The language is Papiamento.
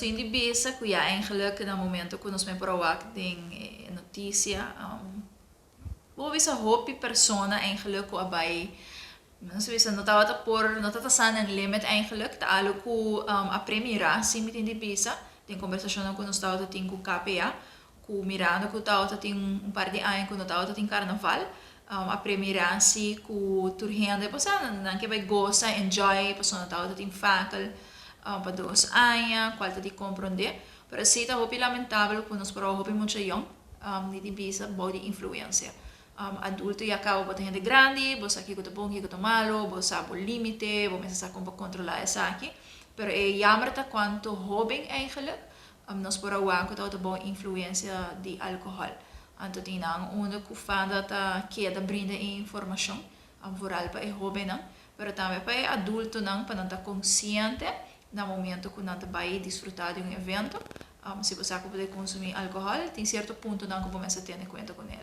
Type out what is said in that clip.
Tin di bisa ku ja, eigenlijk na momento ku nos por a wak den notisia, bo bisa hopi persona eigenlijk ku a bai, nos bisa no tabata por, no tabata sa nan limit eigenlijk. Ta algo ku a premira si, mi tin di bisa, den kombersashon ku nos tabata tin ku KPA, ku mirando ku tabata tin un par di aña ku no tabata tin karnaval, a premira si ku tur hende, pasobra nan ke bai gosa, enjoy, pasobra no tabata tin fakel pa 2 aña, kual ta di komprondé. Pero si ta hopi lamentabel ku nos por hopi mucha yong, di di bisa bou di influensia adulto. Ya kaba bo ta hende grandi, bo sa kiko ta bon, kiko ta malo, bo sa bo límite, bo mester sa kon pa kontrolá esaki. Pero e jammer ta kuantu hoben eigenlijk nos por a wak ku ta bou influensia di alkohòl. Anto tin nan unda ku FADA ta keda brinda informashon, vooral pa e hobennan, pero tambe pa e adultonan, pa nan ta konsiente na momento ku nan ta bai disfrutá di un evento. Si bo sa ku bo ta konsumí alkohòl, tin sierto puntonan ku bo mester tene kuenta kuné.